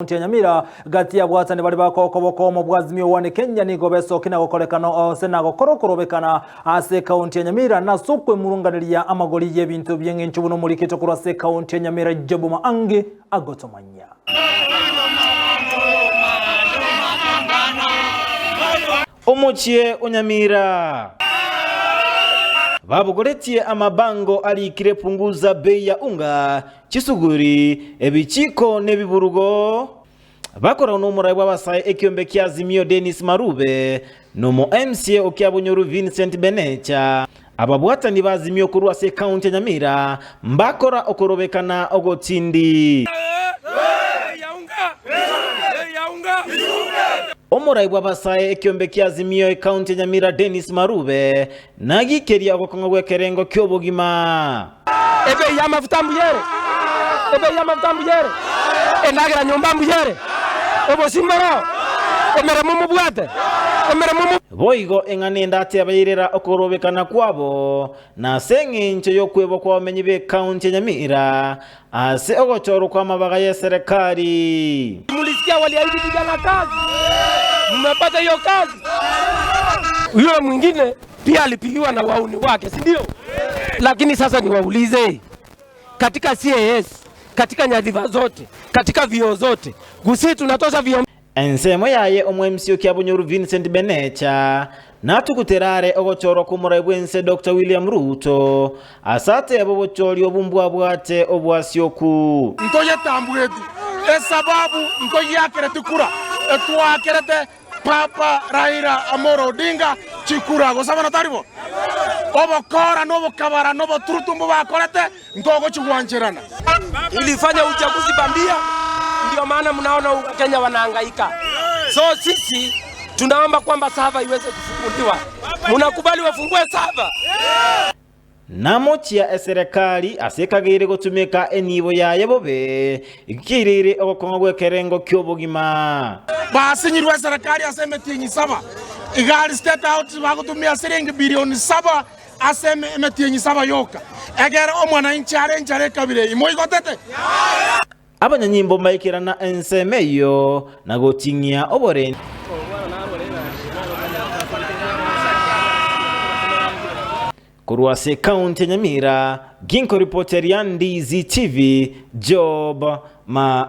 Ekaunti ya Nyamira, gati y'abwatani baria bakokoboko omo bw'Azimio One Kenya nigo besoki na gokorekana ose na gokora okorobekana ase ekaunti ya Nyamira nase okwemurunganeria amagori y'ebinto bi'eng'encho buna omorikito korwa ase ekaunti ya Nyamira Job Maangi agotomanyia. Omochie o Nyamira. Babogoretie amabango arikire Punguza bei ya unga, chisuguri, ebichiko na ebiburugo. Bakoragwa nomorai bw'abasae ekiombe kia Azimio Dennis Marube na omo MCA o Kiabonyoru Vincent Benecha. Ababwatani ba Azimio korwa ase ekaunti ya Nyamira mbakora okorobekana ogotindi. Omorai bw'abasae ekiombe kia Azimio ekaunti ya Nyamira Dennis Marube nagikeria ogokong'a gw'ekerengo ki'obogima. Ebei y'amafuta mbuya ere, ebei y'amafuta mbuya ere, endagera nyomba mbuya ere, obosie mboroo, emeremo mobwate, emeremo mo. Boigo eng'ana ende atebairera okorobekana kwabo, na ase engencho y'okwebwa kw'abamenyi b'ekaunti ya Nyamira ase ogochorwa kw'amabaga y'eserekari. Mulisikia waliahidi vijana kazi, mmepata hiyo kazi? Yule mwingine pia alipigiwa na wauni wake, si ndio? Lakini sasa niwaulize, katika CAS, katika nyadhifa zote, katika vyuo zote, Gusii tunatosha vyuo Ensemo yaye omwemsi o Kiabonyoru Vincent Benecha natugutera are ogochorwa kw'omorai bw'ense Doctor William Ruto ase atebe obochori obo mbwabwate obwasioku. Ntoyetambueti, esababu ntoyiakereti kura, etwakerete Papa Raila Amolo Odinga chikura, gose bono tari bo? Obokora na obokabara na oboturutu mbobakorete, ntogochigwancherana. Ilifanya uchaguzi bandia, ndio maana mnaona Wakenya wanahangaika. So sisi tunaomba kwamba sava iweze kufunguliwa. Mnakubali wafungue sava? Namochia eserekari ase ekageire gotumeka enibo yaye bobe, ekiairire ogokong'a gw'ekerengo ki'obogima. Basinyirwe eserekari ase emetienyi saba. Igari State House bagotumia siringi bilioni saba ase emetienyi saba yoka, egere omwananchi are enchara ekabira eyio. Moigotete? Abanyanyimbo mbaikerana ensemo eyio na goting'ia oborendi. Korwa ase ekaunti ya Nyamira, ginko ripoteria Ndizi TV, Job Maa.